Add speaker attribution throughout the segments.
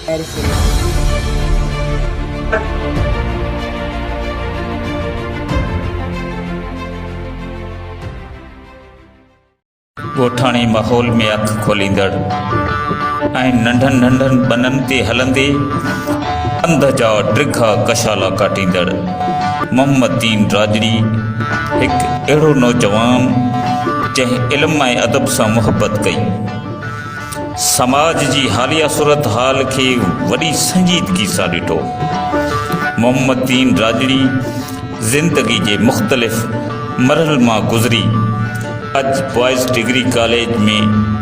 Speaker 1: ڳوٺاڻي ماحول ۾ اک کوليندڙ ۽ ننڍن ننڍن ٻنن تي هلندي پنڌ جا ڊگها ڪشالا ڪاٽيندڙ محمد دين راڄڙي هڪ اهڙو نوجوان جنهن علم ۽ ادب سان محبت ڪئي. سماج جي حاليه صورتحال کي وڏي سنجيدگي سان ڏٺو. محمد دين راڄڙي زندگي جي مختلف مرحلن مان گذري اڄ بوائز ڊگري ڪاليج ۾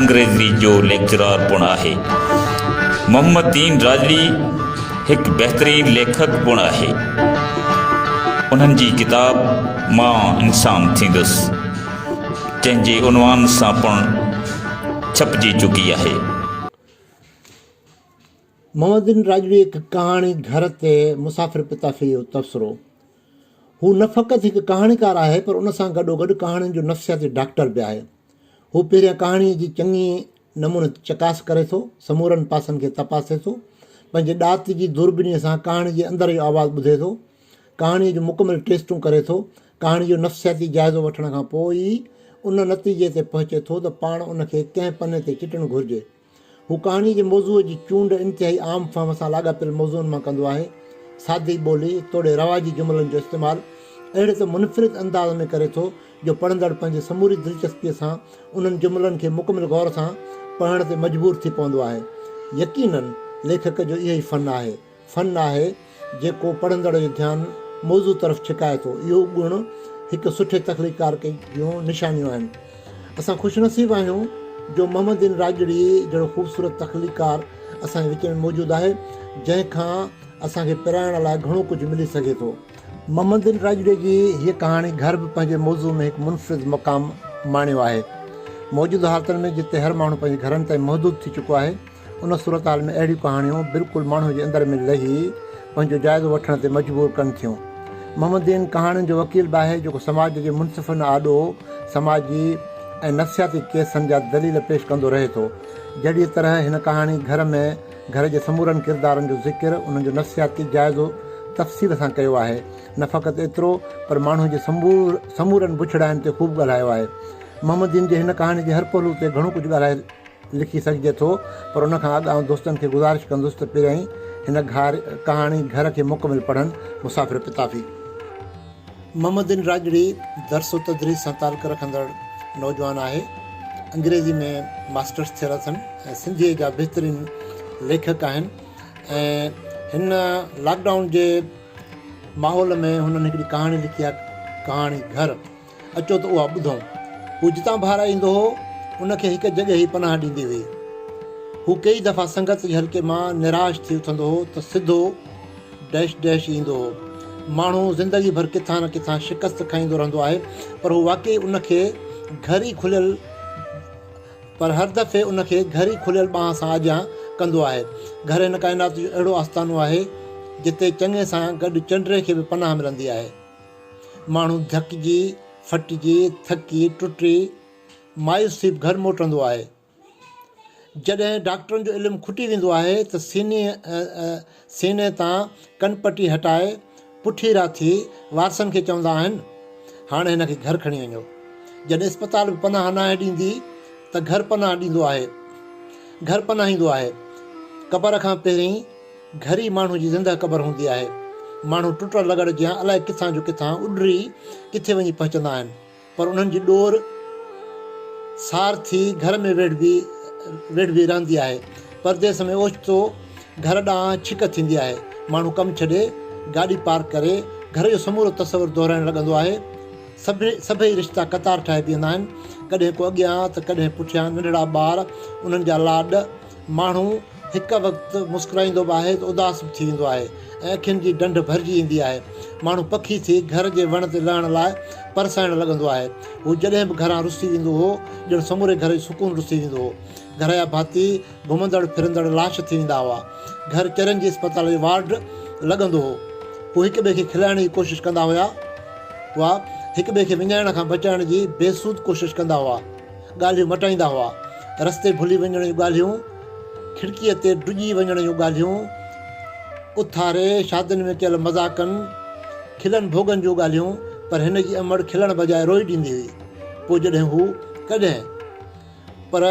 Speaker 1: انگريزي جو ليڪچرار پڻ آهي. محمد دين راڄڙي هڪ بهترين ليکڪ پڻ آهي. انهن جي ڪتاب مان انسان ٿيندس جنهن جي عنوان سان پڻ ڇپجي چڪي آهي.
Speaker 2: محمد دين راڄڙي هڪ ڪهاڻي گهر تي مسافر پتافي جو تبصرو. هو نه فقط هڪ ڪهاڻيڪار آهي پر ان سان گڏوگڏ ڪهاڻين جو نفسياتي ڊاڪٽر به آهي. هو پهريان ڪهاڻيء جي چڱي نموني چڪاس ڪري ٿو، سمورن پاسن کي تپاسي ٿو، پنهنجي ڏات جي دوربينيء سان ڪهاڻي جي اندر جو آواز ٻڌي ٿو، ڪهاڻيء جون مڪمل ٽيسٽون ڪري ٿو، ڪهاڻي جو نفسياتي جائزو وٺڻ کان پوء ئي ان نتيجي تي پهچي ٿو ته پاڻ ان کي ڪنهن پني تي چٽڻ گهرجي. هو ڪهاڻيء جي موضوع جي چونڊ انتهائي عام فهم سان لاڳاپيل موضوعن مان ڪندو آهي. سادي ٻولي توڙي رواجي جملن جو استعمال اهڙي ته منفرد انداز ۾ ڪري ٿو جو پڙهندڙ پنهنجي سموري دلچسپيء سان انهن جملن کي مڪمل غور سان پڙهڻ تي مجبور ٿي پوندو آهي. يقيناً ليکڪ جو اهو ئي فن آهي. فن آهي، جيڪو پڙهندڙ جو ڌيان موضوع طرف ڇڪائي ٿو. اهو گڻ هڪ سٺي تخليقڪار جون نشانيون آهن. اسان خوش نصيب آهيون جو محمد دين راڄڙي جهڙو خوبصورت تخليقڪار اسان جي وچ ۾ موجود آهي، جنهن کان اسان کي پرائڻ لاء گهڻو ڪجهه ملي سگهي ٿو. محمد دين راڄڙي جي هيء ڪهاڻي گهر به پنهنجي موضوع ۾ هڪ منفرد مقام ماڻيو آهي. موجوده حالتن ۾ جتي هر ماڻهو پنهنجي گهرن تائين محدود ٿي چڪو آهي، ان صورتحال ۾ اهڙيون ڪهاڻيون بلڪل ماڻهوء جي اندر ۾ لهي پنهنجو جائزو وٺڻ تي مجبور ڪن ٿيون. محمد دين ڪهاڻين جو وڪيل به آهي جيڪو سماج جي منصفن آڏو سماجي ۽ نفسياتي ڪيسن جا دليل پيش ڪندو رهي ٿو. جهڙيء طرح هن ڪهاڻي گهر ۾ گهر جي سمورن ڪردارن جو ذڪر انهن جو نفسياتي جائزو تفصيل سان ڪيو آهي. نه فقط ايترو پر ماڻهوء جي سمورن بڇڙاين تي خوب ڳالهايو آهي. محمد دين جي هن ڪهاڻي جي هر پهلو تي گهڻو ڪجهه ڳالهائي لکي سگهجي ٿو پر ان کان اڳ آئون دوستن کي گذارش ڪندس ته پهريائين هن ڪهاڻي گهر کي مڪمل پڙهن. مسافر پتافي. محمد دين راڄڙي درس و تدريس سان تعلق رکندڙ نوجوان آهي. انگريزي ۾ ماسٽرس ٿيل اٿن ۽ سنڌيء جا بهترين ليکڪ آهن ۽ هن لاڪ ڊائون جي ماحول ۾ هنن هڪڙي ڪهاڻي لکي آهي ڪهاڻي گهر. اچو ته اها ٻڌون. هو جتان ٻاهر ايندو هو، ان کي هڪ جڳهه ئي پناهه ڏيندي هئي. هو ڪيئي دفعا سنگت جي حلقي مان نراش ٿي اٿندو هو ته سڌو ڊيش ڊيش ايندو هو. ماڻهو زندگي ڀر ڪٿان نه ڪٿان شڪست کائيندو رهندو آهي، پر هو واقعي ان کي گهر ئي کليل پر هر دفعي ان کي گهر ئي کليل ٻانهن سان آجيان ڪندو آهي. گهر هن ڪائنات جو اهڙو آستانو آهي، جتي چڱي سان گڏ چنڊري کي به پناهه ملندي آهي. ماڻهو ڌڪجي، ڦٽجي، ٿڪي، ٽٽي، مايوس ٿي به گهر موٽندو آهي. جڏهن ڊاڪٽرن جو علم کٽي ويندو آهي ته سيني سيني تان ڪن پٽي هٽائي پٺيرا ٿي وارثن کي چوندا آهن، هاڻي هن کي گهر کڻي وڃو. جڏهن اسپتال به پناهه ناهي ڏيندي ته گهر پناهه ڏيندو آهي. گهر پناهيندو آهي. قبر کان پهرين گهر ئي ماڻهو جي زنده قبر هوندي آهي. ماڻهو ٽٽل لڳڙ جيان الائي ڪٿان جو ڪٿان اڏري ڪٿي وڃي پهچندا آهن، پر انهن جي ڏور سار ٿي گهر ۾ ويڙهبي ويڙهبي رهندي آهي. پرديس ۾ اوچتو گهر ڏانهن ڇڪ ٿيندي آهي. ماڻهو ڪم ڇڏي، گاڏي پارڪ ڪري، گهر جو سمورو تصور دهرائڻ لڳندو آهي. سڀئي رشتا قطار ٺاهي بيهندا آهن. ڪڏهن ڪو اڳيان ته ڪڏهن پٺيان ننڍڙا ٻار، انهن جا لاڏ، ماڻهو هڪ وقت مسڪرائيندو به آهي ته اداس به ٿي ويندو آهي ۽ اکين جي ڍنڍ ڀرجي ايندي آهي. ماڻهو پکي ٿي گهر جي وڻ تي لهڻ لاء پر سائڻ لڳندو آهي. هو جڏهن به گهران رسي ويندو هو، ڄڻ سموري گهر جو سڪون رسي ويندو هو. گهر جا ڀاتي گهمندڙ ڦرندڙ لاش ٿي ويندا هئا. گهر چرين جي اسپتال جو وارڊ لڳندو هو. هو هڪ ٻئي کي کلائڻ جي ڪوشش ڪندا هيا هئا. هڪ ٻئي کي وڃائڻ کان بچائڻ جي بيسود ڪوشش ڪندا هئا. ڳالهيون مٽائيندا هئا. رستي ڀلي وڃڻ جون ڳالهيون کڙڪيء تي ڊڄي وڃڻ جون ڳالهيون اٿاري، شادين ۾ ڪيل مذاقن، کلن ڀوڳن جون ڳالهيون، پر هن جي امڙ کلڻ بجاء روئي ڏيندي هئي. پوء جڏهن هو ڪڏهن پر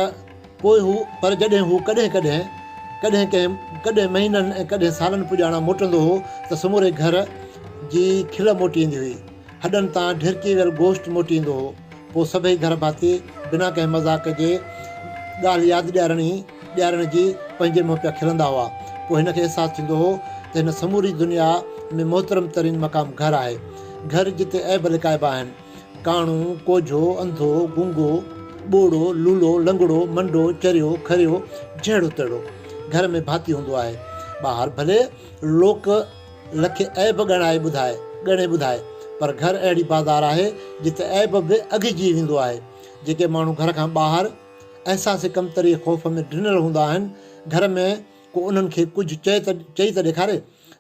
Speaker 2: پوء هو پر جڏهن هو ڪڏهن ڪڏهن، ڪڏهن ڪنهن ڪڏهن مهينن ۽ ڪڏهن سالن پڄاڻان موٽندو هو ته سموري گهر جي کل موٽي ايندي هئي. هڏن تان ڍرڪي ويل گوشت موٽي ايندو هو. پوء سڀئي گهر ڀاتي بنا ڪنهن مذاق جي ڳالهه ياد ڏيارڻي ڏيارڻ جي پنهنجي منهن پيا کلندا هئا. پوء هن کي احساس ٿيندو هو ته هن سموري دنيا ۾ محترم ترين مقام گهر آهي. گهر جتي عيب لڪائبا آهن. ڪاڻو، ڪوجهو، انڌو، گونگو، ٻوڙو، لولو، لنگڙو، منڊو، چريو، کريو، جهڙو تهڙو گهر ۾ ڀاتي هوندو آهي. ٻاهر ڀلي لوڪ لکي عيب ڳڻائي ٻڌائي، ڳڻي ٻڌائي، پر گهر اهڙي بازار آهي، جتي عيب به اگهجي ويندو آهي. جيڪي ماڻهو گهر کان ٻاهر احساس ڪمتريء خوف ۾ ڊنل هوندا آهن، گهر ۾ ڪو انهن کي ڪجهه چئي ته چئي ته ڏيکاري.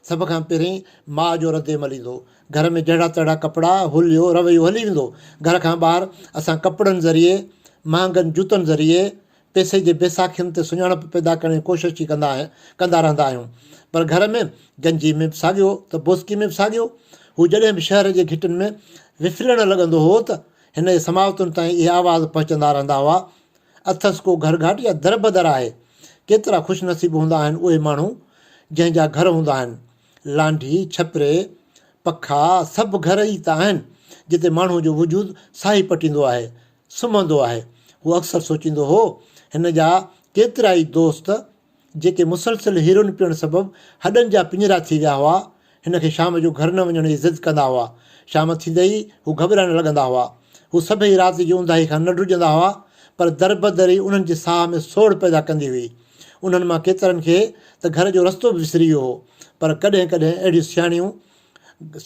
Speaker 2: سڀ کان پهرين ماء جو ردعمل ايندو. گهر ۾ جهڙا تهڙا ڪپڙا، حليو، رويو هلي ويندو. گهر کان ٻاهر اسان ڪپڙن ذريعي، مهانگن جوتن ذريعي، پئسي جي بيساکين تي سڃاڻپ پيدا ڪرڻ جي ڪوشش ئي ڪندا ڪندا رهندا آهيون. پر گهر ۾ گنجي ۾ به ساڳيو ته بوسڪي ۾ به ساڳيو. هو جڏهن به شهر جي گهٽين ۾ وڦلڻ لڳندو هو ته هن جي سماوتن تائين اهي آواز پهچندا رهندا هئا، اٿس ڪو گهر گهاٽ يا دربدر آهي. ڪيترا خوش نصيب هوندا آهن اهي ماڻهو جنهن جا گهر هوندا آهن. لانڍي، ڇپري، پکا سڀ گهر ئي ته آهن جتي ماڻهوء جو وجود ساهي پٽيندو آهي، سمهندو آهي. هو اڪثر سوچيندو هو، هن جا ڪيترائي دوست جيڪي مسلسل هيروئن پيئڻ سبب هڏن جا پڃرا ٿي ويا هئا، هن کي شام جو گهر نه وڃڻ جي ضد ڪندا هئا. شام ٿيندي ئي هو گهٻرائڻ لڳندا هئا. هو سڀئي رات جي اونداهي کان نه ڊڄندا هئا، پر دربدري انهن جي ساهه ۾ سوڙهه پيدا ڪندي هئي. انهن مان ڪيترن کي ته گهر جو رستو به وسري ويو هو، پر ڪڏهن ڪڏهن اهڙيون سياڻيون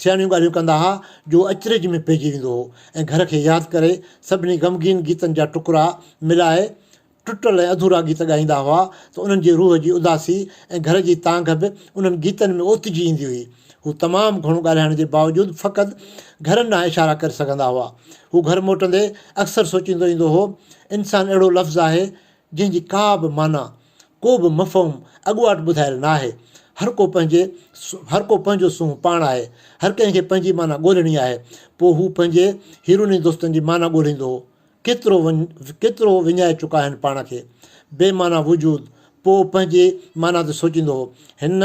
Speaker 2: سياڻيون ڳالهيون ڪندا ها جو هو اچرج ۾ پئجي ويندو هو ۽ گهر کي ياد ڪري سڀني غمگين گيتن جا ٽڪرا ملائي ٽٽل ۽ اڌورا گيت ڳائيندا هئا ته انهن جي روح جي اداسي ۽ گهر جي تانگهه به انهن گيتن ۾ اوتجي ايندي هئي. هو تمام گهڻو ڳالهائڻ جي باوجود فقط گهرن ڏانهن اشارا ڪري سگهندا هئا. هو گهر موٽندي اڪثر سوچيندو ايندو هو، انسان اهڙو لفظ آهي جنهن جي ڪا به معنيٰ، ڪو به مفهوم اڳواٽ ٻڌايل نه آهي. هر ڪو پنهنجي هر ڪو پنهنجو سونهن پاڻ آهي. هر ڪنهن کي پنهنجي معنيٰ ڳولڻي آهي. پوء هو پنهنجي هيروني دوستن جي معنيٰ ڳوليندو هو. ڪيترو ڪيترو وڃائي چڪا آهن پاڻ کي. بي معنيٰ وجود. پوء پنهنجي معنيٰ تي سوچيندو هو. هن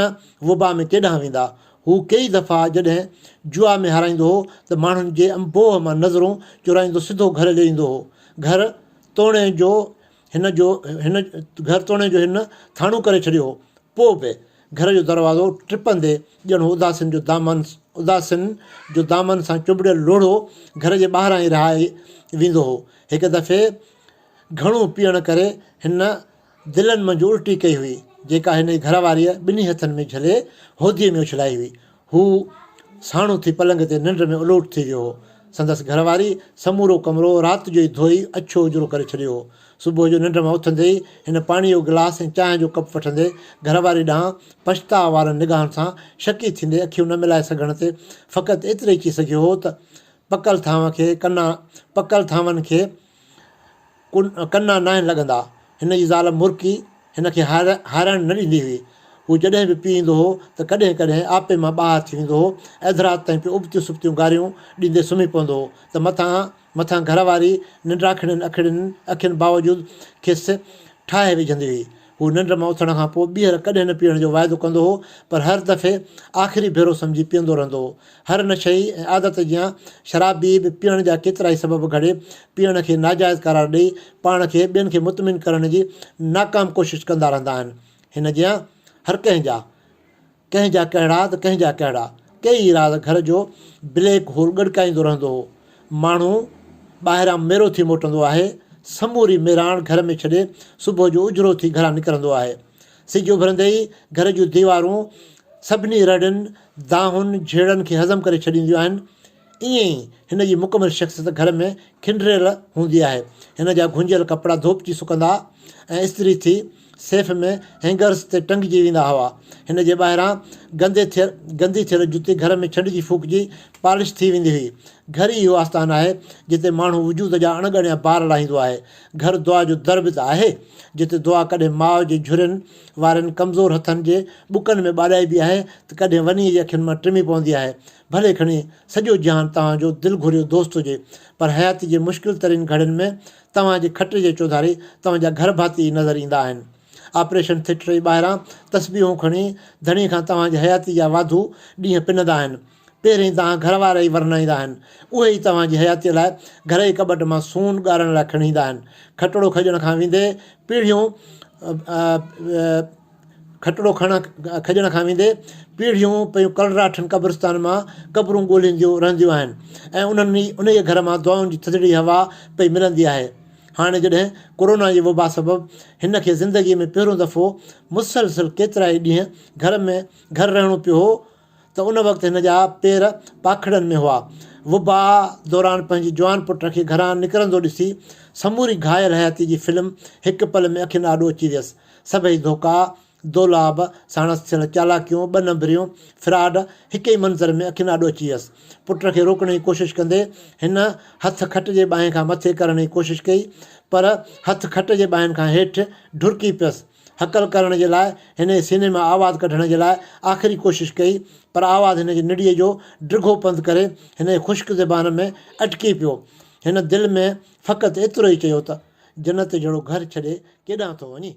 Speaker 2: وبا ۾ ڪيڏانهن ويندا؟ هو ڪيئي دفعا جڏهن جوا ۾ هارائيندو هو ته ماڻهن جي انبوهه مان نظرون چورائيندو سڌو گهر هليو ايندو هو. گهر توڻي جو هن جو هن گهر توڻي جو هن ٿاڻو ڪري ڇڏيو هو، پوء به گهر جو دروازو ٽپندي ڄڻ هو اداسين جو دامن اداسين جو دامن سان چنبڙيل لوڙهو گهر جي ٻاهران ئي رهائي ويندو هو. هڪ دفعي گهڻو پيئڻ ڪري هن دلن منجهه الٽي ڪئي هئي، جيڪا هن جي گهر واريء ٻنهي هٿن ۾ جهلي هوديء ۾ اڇلائي هئي. هو ساڻو ٿي پلنگ تي ننڊ ۾ الوٽ ٿي ويو هو. سندس گهر واري سمورو ڪمرو رات جو ئي ڌوئي اڇو اجرو ڪري ڇڏيو هو. صبح جو ننڊ مان اٿندي ئي هن پاڻيء جو گلاس ۽ چانهه جو ڪپ وٺندي گهر واري ڏانهن پڇتاء وارن نگاهن سان شڪي ٿيندي اکيون نه ملائي سگهڻ تي فقط ايتري ئي چئي سگهيو هو ته پڪل ٿانون کي ڪنا پڪل ٿانون کي ڪنا ناهن لڳندا. هن جي زال مرڪي هن کي هارائڻ نه ڏيندي هئي. هو جڏهن به پي ايندو هو ته ڪڏهن ڪڏهن آپي مان ٻاهر ٿي ويندو هو. اڌ رات تائين پيو ابتيون سبتيون گاريون ڏيندي سمهي پوندو هو ته مٿان مٿان گهر واري ننڊاکڙين اکڙين اکين باوجود کيس ٺاهي وجهندي هئي. هو ننڊ مان اٿڻ کان پوء ٻيهر ڪڏهن نه پيئڻ جو واعدو ڪندو هو، پر هر دفعي آخري ڀيرو سمجهي پيئندو رهندو هو. هر نشئي ۽ عادت جيان شرابي به پيئڻ جا ڪيترائي سبب گهڙي پيئڻ کي ناجائز قرار ڏئي پاڻ کي ٻين کي مطمئن ڪرڻ جي ناڪام ڪوشش ڪندا رهندا آهن. هن جيان هر ڪنهن جا. ڪنهن جا ڪهڙا ته ڪنهن جا ڪهڙا. ڪيئي راز گهر جو بليڪ هول ڳڙڪائيندو رهندو هو. ماڻهو ٻاهران ميرو ٿي موٽندو آهي. سموري ميراڻ گهر ۾ ڇڏي صبح جو اجرو ٿي گهران نڪرندو آهي. سج اڀرندي ئي گهر جون ديوارون سڀني رڙين، دانهن، جهيڙن کي هضم ڪري ڇڏينديون آهن. ائين ئي هن جي مڪمل شخصيت گهر ۾ کنڊريل هوندي آهي. هن جا گهنجيل ڪپڙا ڌوپجي سڪندا ۽ استري ٿي سيف ۾ هينگرز تي ٽنگجي ويندا هئا. هن جي ٻاهران گندي ٿيل گندي ٿيل جتي گهر ۾ ڇنڊجي ڦوڪجي پالش ٿي ويندي هئي. گهر ئي اهو آستان آهي، جتي ماڻهو وجود جا اڻ ڳڻيا بار لاهيندو آهي. گهر دعا جو در به ته آهي، جتي دعا ڪڏهن ماء جي جهرين وارن ڪمزور هٿن جي ٻڪن ۾ ٻاڏائبي آهي ته ڪڏهن ونيء جي اکين مان ٽمي پوندي آهي. ڀلي کڻي سڄو جهان توهان جو دل گهريو دوست هجي، پر حياتي جي مشڪل ترين گهڙين ۾ توهان جي کٽ جي چوڌاري توهان جا گهر ڀاتي ئي نظر ايندا آهن. آپريشن ٿيٽر جي ٻاهران تسبيحون کڻي ڌڻي کان توهان جي حياتي جا واڌو ڏينهن پنندا آهن. پهرين توهان گهر وارا ئي ورنائيندا آهن. اهي ئي توهان جي حياتيء لاء گهر جي ڪٻٽ مان سون ڳارڻ لاء کڻي ايندا آهن. کٽڙو کڄڻ کان ويندي پيڙهيون کٽڙو کڄڻ کان ويندي پيڙهيون پيون ڪلراٺن قبرستان مان قبرون ڳولينديون رهنديون آهن ۽ انهن ئي انهيء گهر مان دعائن جي ٿڌڙي هوا پئي ملندي آهي. هاڻي جڏهن ڪورونا جي وبا سبب هن کي زندگيء ۾ پهريون دفعو مسلسل ڪيترائي ڏينهن گهر ۾ گهر رهڻو پيو هو ته ان وقت هن جا پير پاکڙن ۾ هئا. وبا دوران پنهنجي جوان پٽ کي گهران نڪرندو ڏسي سموري گهايل حياتي جي فلم هڪ پل ۾ اکين آڏو اچي ويس. سڀئي ڌوڪا، دولاب، ساڻس ٿيل چالاڪيون، ٻه نمبريون، فراڊ هڪ ئي منظر ۾ اکين آڏو اچي ويس. پٽ کي روڪڻ جي ڪوشش ڪندي هن هٿ کٽ جي ٻانهن کان مٿي ڪرڻ جي ڪوشش ڪئي پر هٿ کٽ جي ٻانهن کان هيٺ ڍرڪي پيس. هڪل ڪرڻ جي لاء هن جي سيني مان آواز ڪڍڻ جي لاء آخري ڪوشش ڪئي پر آواز هن جي نڙيء جو ڊگهو پنڌ ڪري هن جي خشڪ زبان ۾ اٽڪي پيو. هن دل ۾ فقط ايترو ئي چيو ته، جنت جهڙو گهر ڇڏي ڪيڏانهن ٿو وڃين؟